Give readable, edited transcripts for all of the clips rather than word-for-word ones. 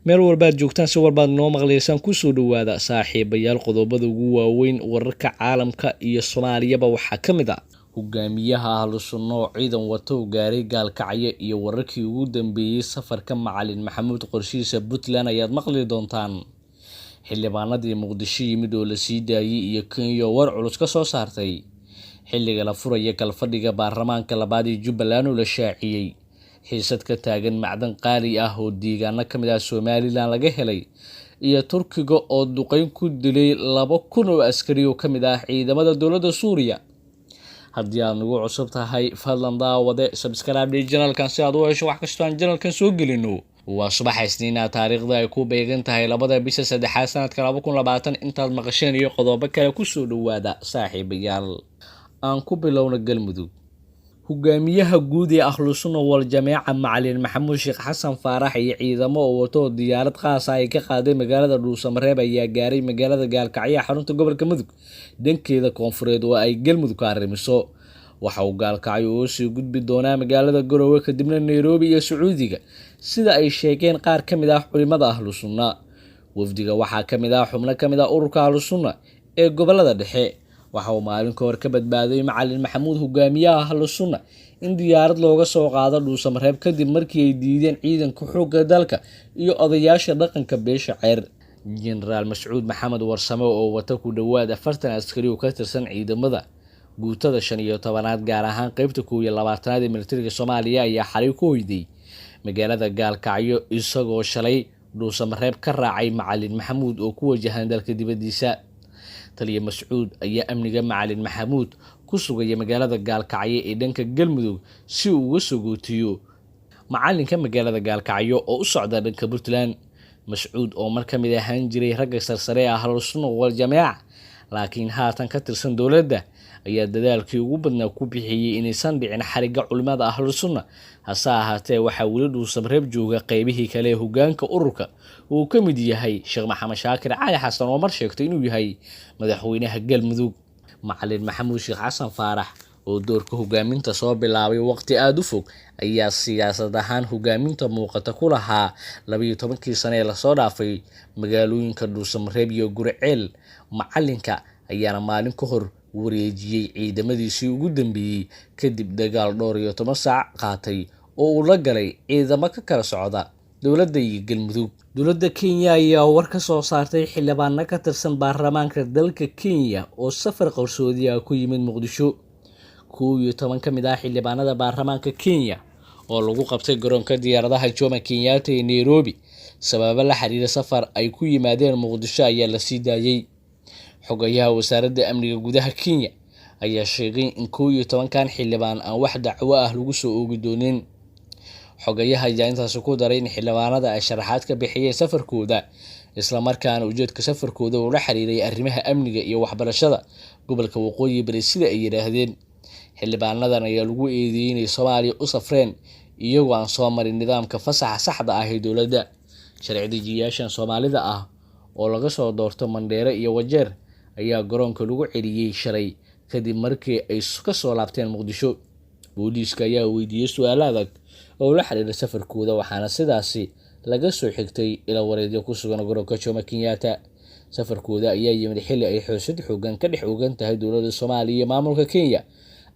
Meel walbaad joogtaan, si walbaad noo maqlaysaan, kusoo dhowaada saaxiibayaal. Qodobada ugu waaweyn wararka caalamka iyo Soomaaliyaba waxaa ka mid ah hogaamiyaha Ahlu Sunna oo ciidan wato u gaaray Gaalkacyo iyo wararkii ugu dambeeyey safarka Macalin Maxamuud qorshihiisa Puntland ayaad maqli doontaan. Xildhibaanadii Muqdisho yimid oo la sii daayey iyo Kenya war culus ka soo saartay. Xilliga la furaya kalfadhiga baarlamaanka labaad ee Jubbaland oo la shaaciyey. Xiisad ka taagan macdan qaali ah oo deegaano ka mid ah Somaliland laga helay iyo Turkiga oo duqeyn ku dilay 2000 oo askari oo ka mid ah ciidamada dowladda Suuriya. Haddii aad nagu cusub tahay, fadlan daawade subscribe channelkan si aad u hesho wax kastoo aan channelkan soo gelino. Waa subaxa Isniina, taariikhda ay ku beegan tahay 2da bisha saddexaad sanadka 2020. Intaad maqasheen iyo qodobo kale kusoo dhowaada saaxiibayaal. Aan ku bilowna Galmudug. Hogaamiyaha guud ee Ahlu Sunna wal Jameeca Macalin Maxamuud Sheekh Xasan Faarax iyo ciidamo oo wato diyaarad qaas ah ay ka qaaday magaalada Dhuusamareeb ayaa gaaray magaalada Gaalkacyo, xarunta gobolka Mudug dhankeeda koonfureed oo ay Galmudug ka arrimiso. Waxa uu Gaalkacyo uga sii gudbi doonaa magaalada Garowe, kadibna Nairobi iyo Sacuudiga, sida ay sheegeen qaar ka mid ah culimada Ahlu Sunna. Wafdiga waxaa ka mid ah xubno ka mid ah ururka Ahlu Sunna ee gobolada dhexe. Waxa uu maalin ka hor ka badbaaday Macalin Maxamuud, hogaamiyaha Ahlu Sunna, in diyaarad looga soo qaado Dhuusamareeb kadib markii ay diideen ciidanka xoogga dalka iyo odayaasha dhaqanka beesha Ceyr. Jenaraal Mascuud Maxamed Warsame oo wata ku dhowaad 40 askari oo ka tirsan ciidamada guutada 15aad, gaar ahaan qeybta 21aad ee militariga Soomaaliya, ayaa xalay ku hoyday magaalada Gaalkacyo, isagoo shalay Dhuusamareeb ka raacay Macalin Maxamuud oo ku wajahan dalka dibaddiisa. Taliya Mascuud ayaa amniga Macalin Maxamuud ku sugaya magaalada Gaalkacyo ee dhanka Galmudug si uu uga soo gootiyo macalinka magaalada Gaalkacyo oo u socda dhanka Puntland. Mascuud oo mar ka mid ahaan jiray ragga sarsare ee Ahlu Sunna wal Jameeca, laakiin haatan ka tirsan dowladda, ayaa dadaalkii ugu badnaa ku bixiyey inaysan dhicin xarigga culimada Ahlu Sunna. Hase ahaatee, waxaa weli Dhuusamareeb jooga qeybihii kale ee hogaanka ururka uu ka mid yahay Sheekh Maxamed Shaakir Cali Xasan oo mar sheegtay inuu yahay madaxweynaha Galmudug. Macalin Maxamuud Sheekh Xasan Faarax oo doorka hogaaminta soo bilaabay waqti aada u fog ayaa siyaasad ahaan hogaaminta muuqata ku lahaa 12kii sano ee lasoo dhaafay magaalooyinka Dhuusamareeb iyo Guriceel. Macalinka ayaana maalin ka hor wareejiyey ciidamadiisii ugu dambeeyey kadib dagaal dhowr iyo toban saac qaatay oo uu la galay ciidamo ka kala socda dowladda iyo Galmudug. Dowladda Kenya ayaa war ka soo saartay xildhibaano ka tirsan baarlamaanka dalka Kenya oo safar qarsoodi ah ku yimid Muqdisho. 11 ka mid ah xildhibaanada baarlamaanka Kenya oo lagu qabtay garoonka diyaaradaha Jomo Kenyatta ee Nairobi sababo la xiriira safar ay ku yimaadeen Muqdisho ayaa la sii daayey. Xogayaha wasaaradda amniga gudaha Kenya ayaa sheegay in 11kan xildhibaan aan wax dacwo ah lagu soo oogi doonin. Xogayaha ayaa intaasi ku daray in xildhibaanada ay sharaxaad ka bixiyeen safarkooda, islamarkaana ujeedka safarkooda uu la xiriiray arrimaha amniga iyo waxbarashada gobolka Waqooyi Bari, sida ay yidhaahdeen. Xildhibaanadan ayaa lagu eedeeyey inay Soomaaliya u safreen iyagoo aan soo marin nidaamka fasaxa saxda ah ee dowladda. Sharci dejiyaashan Soomaalida ah oo laga soo doorto Mandheere iyo Wajeer ayaa garoonka lagu celiyey shalay kadib markii ay ka soo laabteen Muqdisho. Booliiska ayaa weydiiyey su-aalo adag oo la xiriira safarkooda, waxaana sidaasi laga soo xigtay ila wareedyo ku sugan garoonka Jomo Kenyatta. Safarkooda ayaa yimid xilli ay xoosad xoogan ka dhex ogan tahay dowladda Soomaaliya iyo maamulka Kenya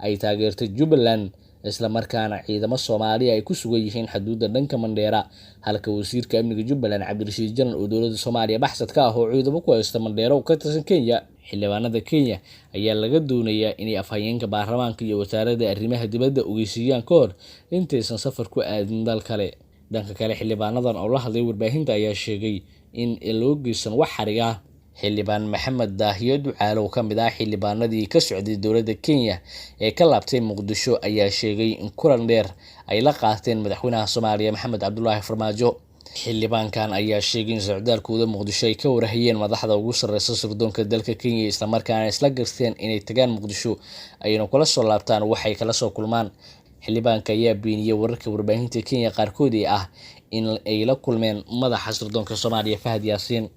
ay taageertay Jubbaland, islamarkaana ciidamo Soomaaliya ay ku sugan yihiin xuduudda dhanka Mandheera, halka wasiirka amniga Jubbaland Cabdirashiid Janan oo dowladda Soomaaliya baxsad ka ah oo ciidamo ku haysta Mandheera oo ka tirsan Kenya. Xildhibaanada Kenya ayaa laga doonayaa inay afhayeenka baarlamaanka iyo wasaaradda arrimaha dibadda ogeysiiyaan ka hor intaysan safar ku aadin dal kale. Dhanka kale, xildhibaanadan oo la hadlay warbaahinta ayaa sheegay in loo geysan wax xarig ah. Xildhibaan Maxamed Daahiyo Ducaale oo ka mid ah xildhibaanadii ka socday dowladda Kenya ee ka laabtay Muqdisho ayaa sheegay in kulan dheer ay la qaateen madaxweynaha Soomaaliya Maxamed Cabdulaahi Farmaajo. Xildhibaankan ayaa sheegay in socdaalkooda Muqdisho ay ka warhayeen madaxda ugu sarreysa sirdoonka dalka Kenya, islamarkaana isla garteen inay tagaan Muqdisho ayna kula soo laabtaan waxay kala soo kulmaan. Xildhibaanka ayaa beeniyey wararka warbaahinta Kenya qaarkood ee ah in ay la kulmeen madaxa sirdoonka Soomaaliya Fahad Yaasiin.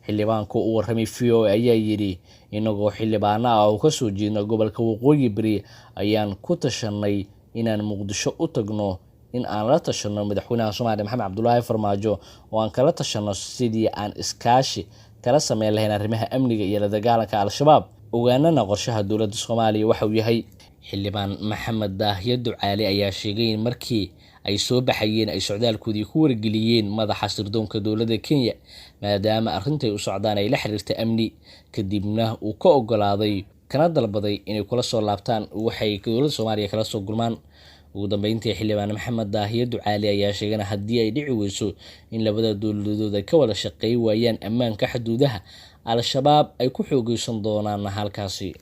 Xildhibaanku u warramay VOA ayaa yidhi, inagoo xildhibaano ah oo ka soo jeedna gobolka Waqooyi Bari ayaan ku tashanay inaan Muqdisho u tagno in aan la tashano madaxweynaha Soomaaliya Maxamed Cabdulaahi Farmaajo oo aan kala tashano sidii aan iskaashi kala sameyn lahayn arrimaha amniga iyo la dagaalanka Al-Shabaab, ogaanana qorshaha dowladda Soomaaliya waxa uu yahay. Xildhibaan Maxamed Daahyo Ducaale ayaa sheegay in markii ay soo baxayeen ay socdaalkoodii ku wargeliyeen madaxa sirdoonka dowladda Kenya, maadaama arrintay u socdaan ay la xiriirta amni, kadibna uu ka ogolaaday kana dalbaday inay kula soo laabtaan waxay dowladda Soomaaliya kala soo gurmaan. Ugu dambeyntii, xildhibaan Maxamed Daahiye Ducaale ayaa sheegana haddii ay dhici weyso in labada dowladood ay ka wada shaqeey waayaan ammaanka xuduudaha, Al-Shabaab ay ku xoogeysan doonaan halkaasi.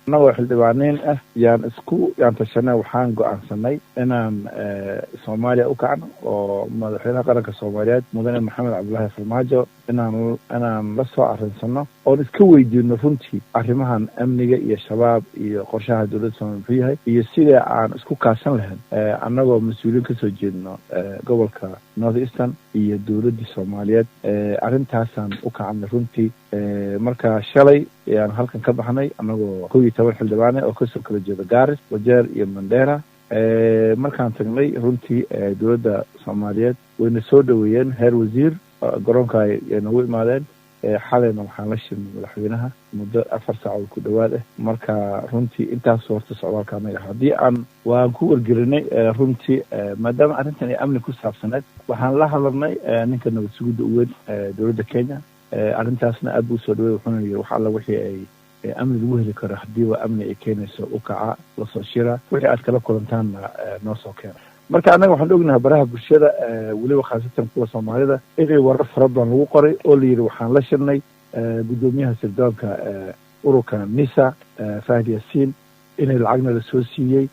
Annagoo xildhibaaniin ah yaan isku yaan tashanay, waxaan go-aansanay inaan Soomaaliya u kacno oo madaxweynaha qaranka Soomaaliyeed mudane Maxamed Cabdullaahi Farmaajo inaan la soo arrinsano oon iska weydiino runtii arrimahan amniga iyo Shabaab iyo qorshaha dowladda Soomaliya muxuu yahay iyo sida aan isku kaashan lahayn, annagoo mas-uuliyiin kasoo jeedno gobolka North Eastern iyo dowladdii Soomaaliyeed. Arrintaasaan u kacnay runtii. Marka shalay ayaan halkan ka baxnay annagoo 11 xildhibaane oo kasoo kala jeeda Garis, Wajeer iyo Mandera. Markaan tagnay runtii dowladda Soomaaliyeed wayna soo dhaweeyeen, heer wasiir garoonka ay nagu imaadeen. Xalayna waxaan la shirnay madaxweynaha muddo 4 saacood ku dhowaad ah. Marka runtii intaas horta socdaalka anaga haddii aan waan ku wargelinay runtii, maadaama arrintan ay amni ku saabsaneed, waxaan la hadalnay ninka nabad sugidda u weyn dowladda Kenya. Arrintaasna aad buu usoo dhawey, wuxuuna yiri wax alla wixii ay amni lagu heli karo, haddiiba amni ay keenayso, u kaca lasoo shira, wixii aad kala kulantaanna noo soo keena. Marka annaga waxaan ognahay baraha bulshada, weliba khaasatan kuwa Soomaalida, inay warar fara badan lagu qoray oo la yidhi waxaan la shirnay guddoomiyaha sirdoonka ururka NISA Fahad Yaasiin, inay lacagna lasoo siiyey,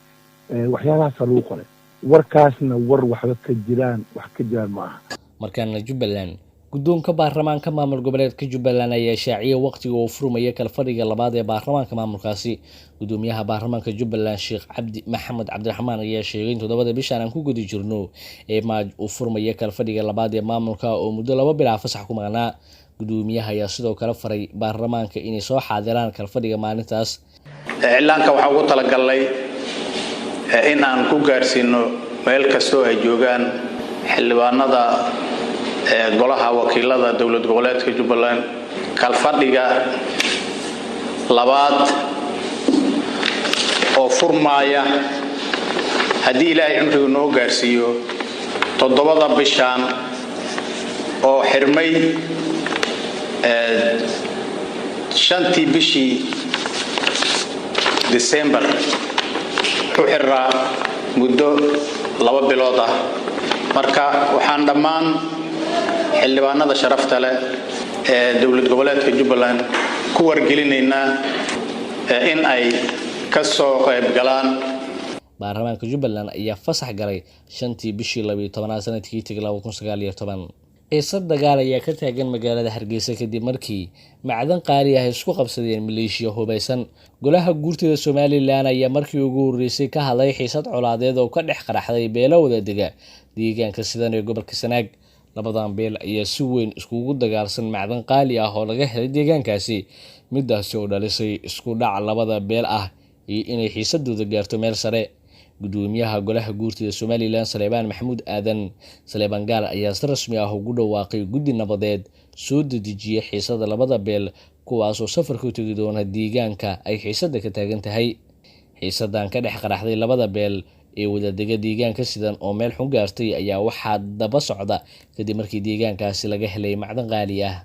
waxyaabahaasaa lagu qoray. Warkaasna war waxba ka jiraan, wax ka jiraan ma aha. Markaana Jubbaland, guddoonka baarlamaanka maamul goboleedka Jubbaland ayaa shaaciyay waqtiga uu furmaya kalfadhiga labaad ee baarlamaanka maamulkaasi. Gudoomiyaha baarlamaanka Jubbaland Sheekh Cabdi Maxamed Cabdiraxmaan ayaa sheegay in 7da bishaan aan ku guda jirno ee Maaj uu furmaya kalfadhiga labaad ee maamulka oo muddo 2 bilaa fasax ku maqnaa. Gudoomiyaha ayaa sidoo kale faray baarlamaanka inay soo xaadiraan kalfadhiga maalintaas. Iclaanka waxaa ugu talagalnay in aan ku gaarsiino meel kastoo ay joogaan xildhibaanada golaha wakiilada dowlad goboleedka Jubbaland kalfadhiga labaad oo furmaaya, haddii Ilaahay cimrigu noo gaarsiiyo, 7da bishaan oo xirmay 5tii bishii December, wuxuu xirraa muddo 2 bilood ah. Marka waxaan dhammaan xildhibaanada sharafta leh ee dowlad goboleedka Jubbaland ku wargelinaynaa in ay ka soo qayb galaan. Baarlamaanka Jubbaland ayaa fasax galay 5tii bishii 12aad sanadkii tegay 2019. Xiisad dagaal ayaa ka taagan magaalada Hargeysa kadib markii macdan qaali ah isku qabsadeen maleeshiya hubaysan. Golaha guurtida Somalilan ayaa markii ugu horreysay ka hadlay xiisad colaadeed oo ka dhex qaraxday beelo wada dega deegaanka sidan ee gobolka Sanaag. Labadan beel ayaa si weyn iskugu dagaalsan macdan qaali ah oo laga helay deegaankaasi, midaasi oo dhalisay isku dhac labada beel ah iyo inay xiisadooda gaarto meel sare. Gudoomiyaha golaha guurtida Somalilan Saleebaan Maxamuud Aadan Saleebaan Gaal ayaa si rasmi ah ugu dhawaaqay guddi nabadeed soo dedejiyay xiisada labada beel, kuwaasoo safarka u tegi doona deegaanka ay xiisada ka taagan tahay. Xiisadan ka dhex qaraxday labada beel ee wadadega deegaanka sidan oo meel xun gaartay ayaa waxaa daba socda kadib markii deegaankaasi laga helay macdan qaali ah.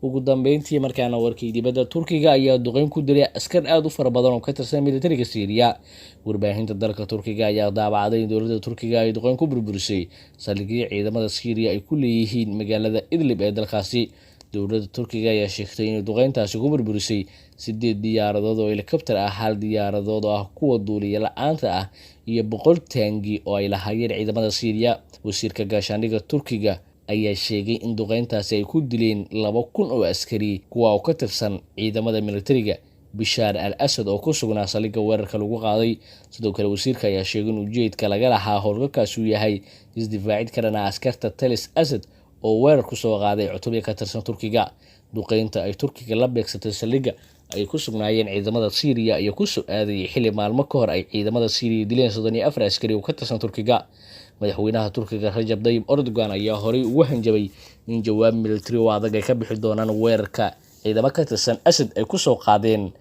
Ugu dambeyntii, markaana warkii dibadda, Turkiga ayaa duqeyn ku dilay askar aada u fara badan oo ka tirsan militariga Syriya. Warbaahinta dalka Turkiga ayaa daabacday in dowladda Turkiga ay duqeyn ku burburisay saldhigyo ciidamada Syriya ay ku leeyihiin magaalada Idlib ee dalkaasi. Dowladda Turkiga ayaa sheegtay inay duqeyntaasi ku burburisay 8 diyaaradood oo helikobter ah, 1 diyaaradood oo ah kuwa duuliye la-aanta ah iyo 100 taangi oo ay lahaayeen ciidamada Syriya. Wasiirka gaashaandhigga Turkiga ayaa sheegay in duqeyntaasi ay ku dileen 2000 oo askari, kuwa oo ka tirsan ciidamada militariga Bishaar al Asad oo ku sugnaa saldhigga weerarka lagu qaaday. Sidoo kale wasiirka ayaa sheegay in ujeedka laga lahaa howlgalkaasi uu yahay isdifaacid ka dhana askarta Talis Asad oo weerar ku soo qaaday cutubyo ka tirsan Turkiga. Duqeynta ay Turkiga la beegsatay saldhigga ay ku sugnaayeen ciidamada Syriya ayaa ku soo aadayay xilli maalmo ka hor ay ciidamada Syriya dileen 34 askari oo ka tirsan Turkiga. Madaxweynaha Turkiga Rajab Dayib Erdogan ayaa horey ugu hanjabay in jawaab militari oo adag ay ka bixi doonaan weerarka ciidamo ka tirsan Asad ay kusoo qaadeen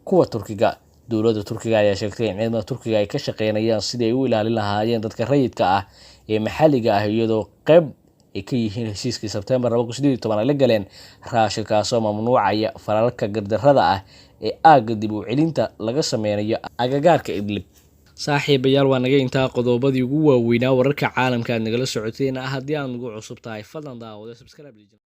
kuwa Turkiga. Dowladda Turkiga ayaa sheegtay in ciidamada Turkiga ay ka shaqeynayaan sidii ay u ilaalin lahaayeen dadka rayidka ah ee maxalliga ah, iyadoo qeyb ay ka yihiin heshiiskii Sebtembar 2018 ay la galeen Raasha, kaasoo mamnuucaya falalka gardarrada ah ee aagga dib u celinta laga sameynayo agagaarka Idlib. Saaxiibayaal, waa naga intaa qodobadii ugu waaweynaa wararka caalamka aad nagala socoteen. Haddii aad nagu cusub tahay, fadlan daawade subscribe.